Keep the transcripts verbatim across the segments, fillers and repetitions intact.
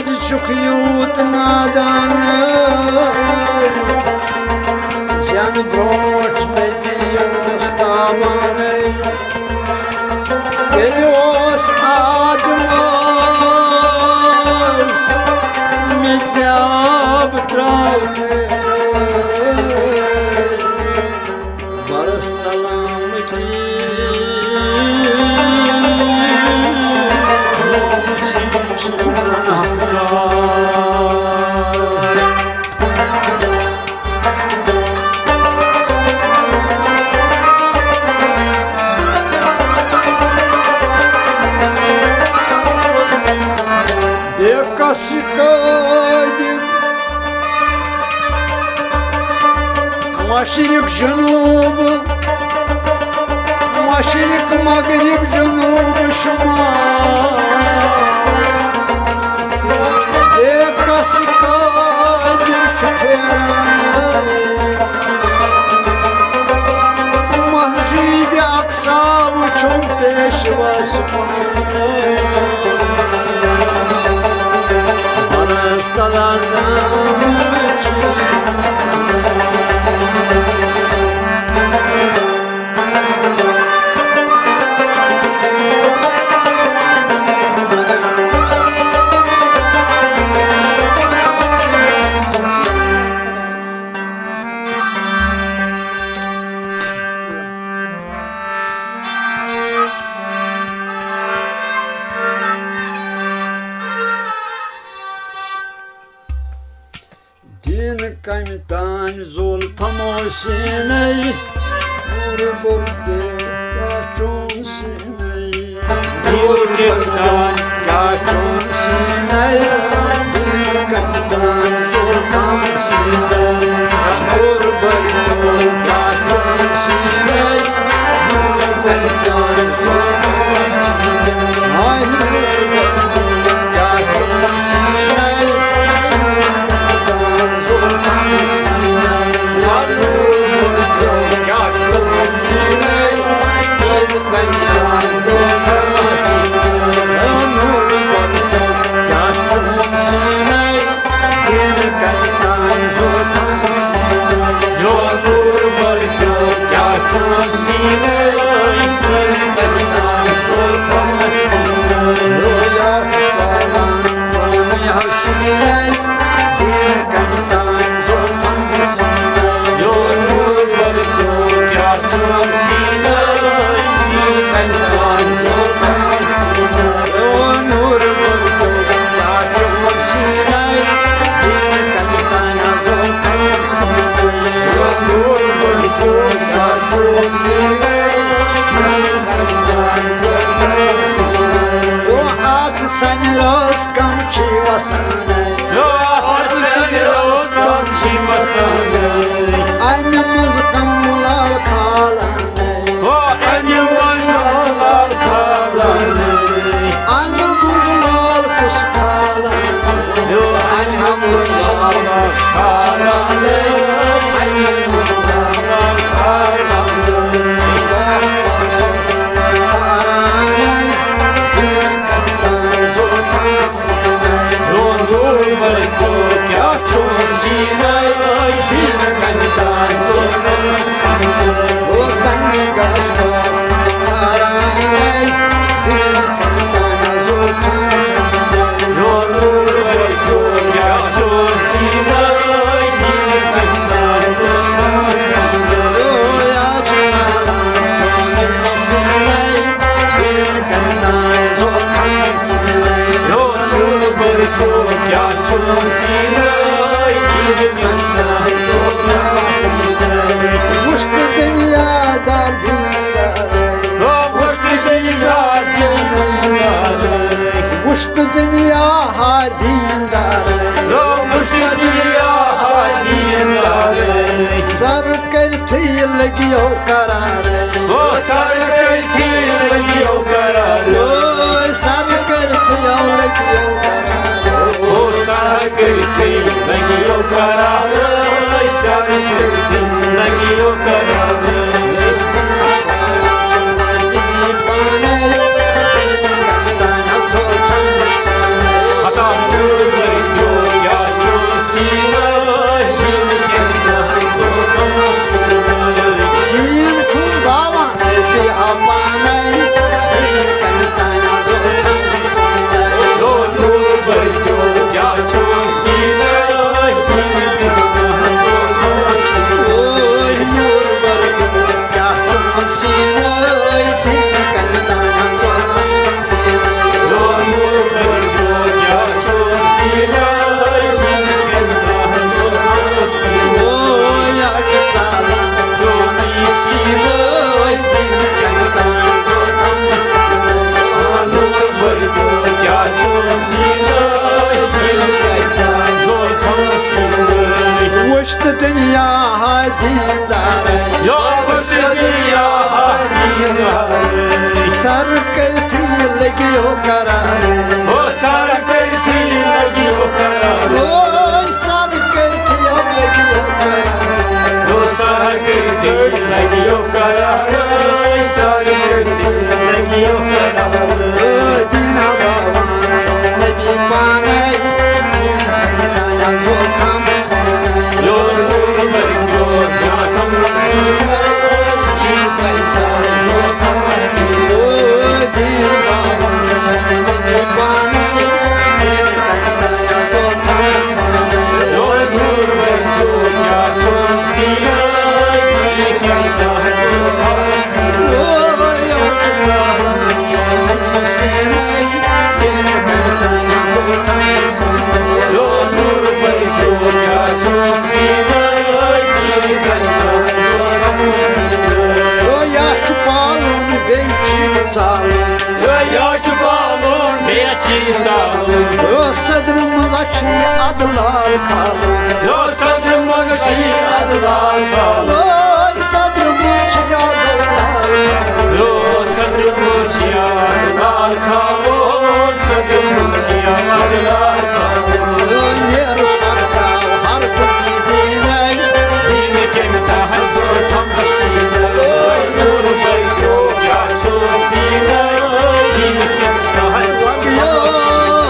چھُکھ یوٗت نادان، زٮ۪نہٕ برٛونٛٹھ مےٚ پیوس تاوانَے۔ تیٚلہِ اوس آدمَس مےٚ ژےٚ آب ترٛاونَے۔ برس تلام کی بے کس قٲدِر، مشرق جنوب، مشرق مغرب جنوب شمال، بے کس قٲدِر چھُ پھیران۔ مسجد اقصا وُچھُم پیشوا سبحان۔ دین کمہِ تانۍ زول تھمو سینے، پورٕ بُرتہِ کیٛاہ چون سینے؟ پورٕ بُرتہِ کیٛاہ چون سینے؟ دین کمہِ تانۍ زول تھمو سینے، پورٕ بُرتہِ کیٛاہ چون سینے؟ سنہِ رٲژ کم چھی وسان۔ یو آخر سنہِ رٲژ کم چھی وسان۔ امہِ منٛز کم لال کھالان۔ او امہِ منٛز کم لال کھالان۔ امہِ منٛز لال کُس کھالان۔ یو امہِ منٛز لال کھالان۔ امہِ منٛز لال کھالان۔ وُچھ تہٕ دُنیا دار دیٖن دارے۔ وُچھ تہٕ دُنیا ہا دیٖن دارے۔ سر کٔرتھٕے لٔگِو قرارے۔ او سر کٔرتھٕے لٔگِو قرارے۔ او سر کٔرتھٕے لٔگِو قرارے۔ او سر کٔرتھٕے لٔگِو قرارے۔ سر کٔرتھٕے لٔگِو قرارے۔ پانے پانے پانے دیندار۔ یا مرشدی یا حق دیندار۔ سر کٔرتھٕے لٔگِو قرار۔ او سر کٔرتھٕے لٔگِو قرار۔ او سر کٔرتھٕے لٔگِو قرار۔ او سر کٔرتھٕے لٔگِو قرار۔ او سر کٔرتھٕے لٔگِو قرار۔ او دینا بابا چھُ نبی پانے۔ یا چھُ پالُن، بیٚیہِ چھُ یہِ ژالُن۔ یا چھُ پالُن، بیٚیہِ چھُ یہِ ژالُن۔ او صدرٕ منٛز چھُ یہِ اَدٕ لال کھالُن۔ یا صدرٕ منٛز چھُ یہِ اَدٕ لال کھالُن۔ او صدرٕ منٛز چھُ یہِ اَدٕ لال کھالُن۔ او صدرٕ منٛز چھُ یہِ اَدٕ لال کھالُن۔ صدرٕ منٛز چھُ یہِ اَدٕ لال کھالُن۔ او نیر پرتاو ہر کُنہِ دیٖنَے۔ دیٖن کٔمۍ تحظ چھم حسیٖن۔ او نور بٔرۍ کیو کیٛاہ چھُ حسیٖن۔ دیٖن کٔمۍ تحظ چھم حسیٖن۔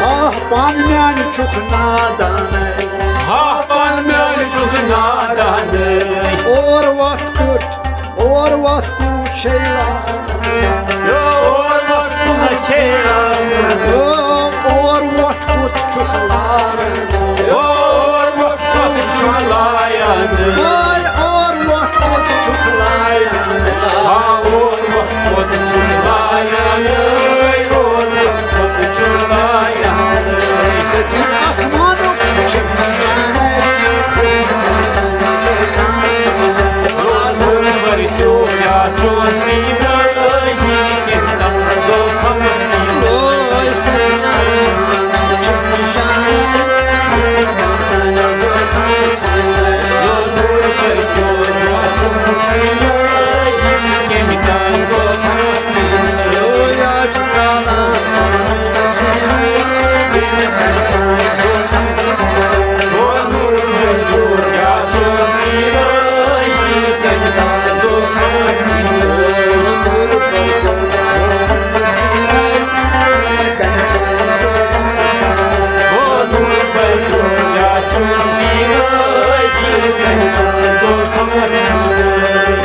آہ، پان میانہِ چھُکھ نادانَے۔ ہا، پان میانہِ چھُکھ نادانَے۔ اور وَتھ کُٹھ، اور وَتھ کُٹھ شیلا۔ یو، اور وَتھ کُٹھ شیلا۔ یو، اور وَتھ کُٹھ چھُکھ لاران۔ یو، اور وَتھ کُٹھ چھُکھ لایان۔ ہاے، اور وَتھ کُٹھ چھُکھ لایان۔ ہا، اور وَتھ کُٹھ چھُکھ لایان۔ اور وَتھ کُٹھ چھُکھ لایان۔ آسمانُک چھُکھ نِشانَے۔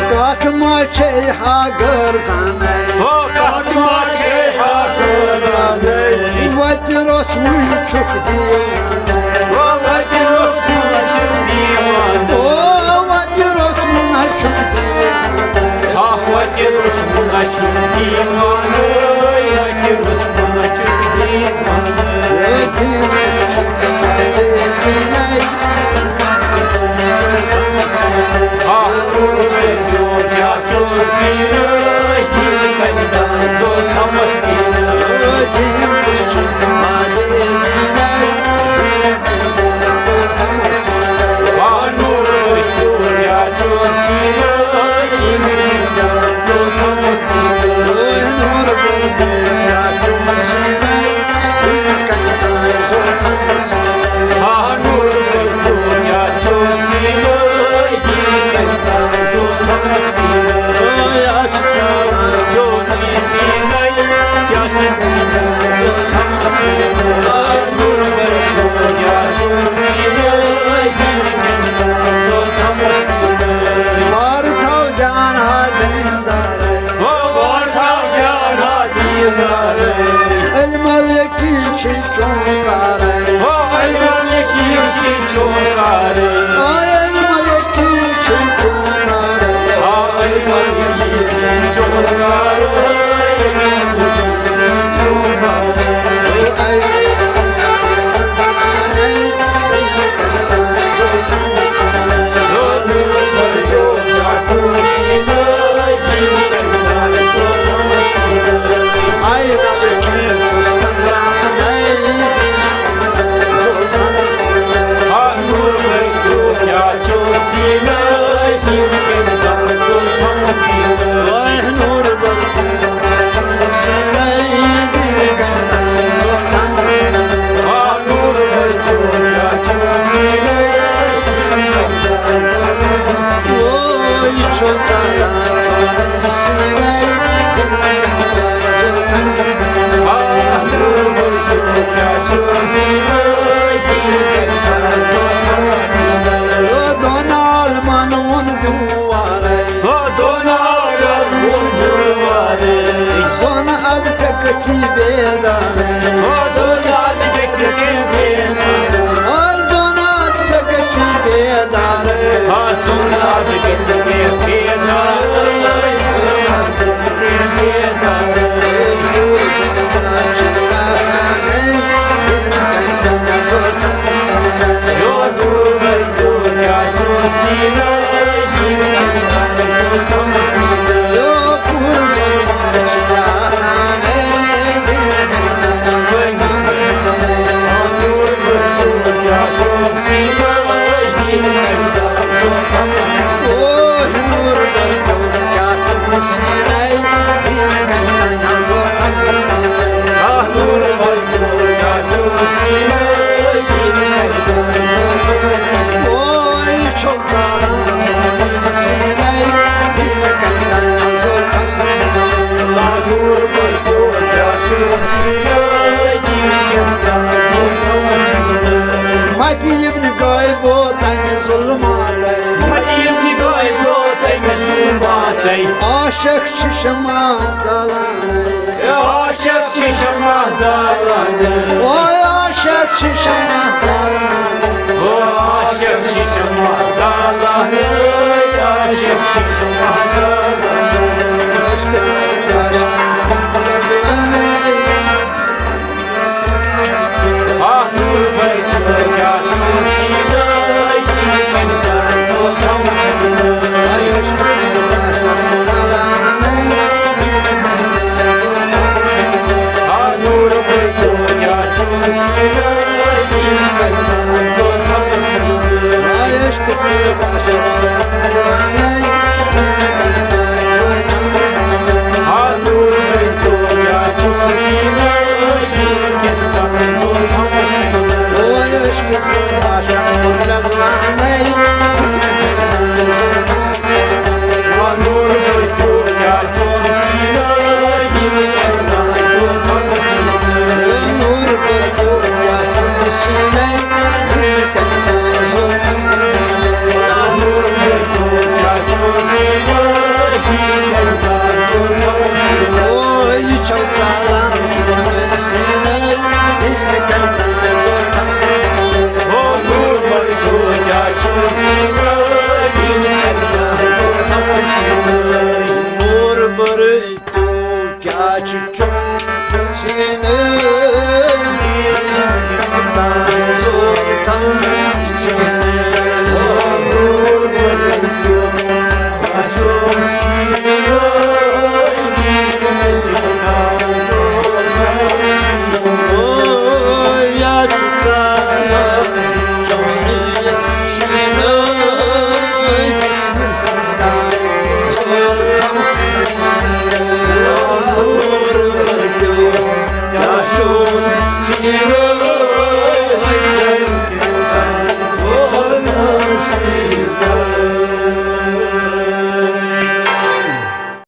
کتھ ما چھے ہا غٲر زانٕے؟ ہو، کتھ ما چھے ہا غٲر زانٕے؟ وتہِ روٚس وُنہِ چھُکھ دیوان۔ ہو، ہاہ، وتہِ روٚس بہٕ نہ چھُم دیوانہٕ، وتہِ روٚس بہٕ نہ چھُم دیوانہٕ۔ ہاہ، روٚس بہٕ کیٛاہ چھُس یہِ نہٕ، یہِ کَتہِ دانٛزو تھمس یہِ نہٕ۔ وار تھاو جان ہا دیندارے۔ ہو وار تھاو جان ہا دیندارے۔ علم الیقین چھی چون کارے۔ ہو علم الیقین چھی چون کارے۔ آ علم الیقین چھی چون کارے۔ آ علم الیقین چھی چون کارے۔ دۄن عالمن ووٚن دوٗر۔ ہو دۄن عالمن ووٚن دوٗر۔ زون ادٕ ژےٚ گٔژھی بیدار۔ ہو دۄن عالمن گٔژھی بیدار۔ ہو زون ادٕ ژےٚ گٔژھی بیدار۔ ہو زون ادٕ گٔژھی بیدار۔ متی ابن غائب گوٚو تمہِ ظلماتَے۔ متی ابن غائب گوٚو تمہِ ظلماتَے۔ عاشق چھِ شمع زالان۔ عاشق چھِ شمع زالان۔ اوے عاشق چھِ شمع زالان۔ او عاشق چھِ شمع زالان۔ عاشق چھِ شمع زالان۔ عشقہٕ سۭتۍ عاشق۔ آہ نور بچو کیا تم سیدھا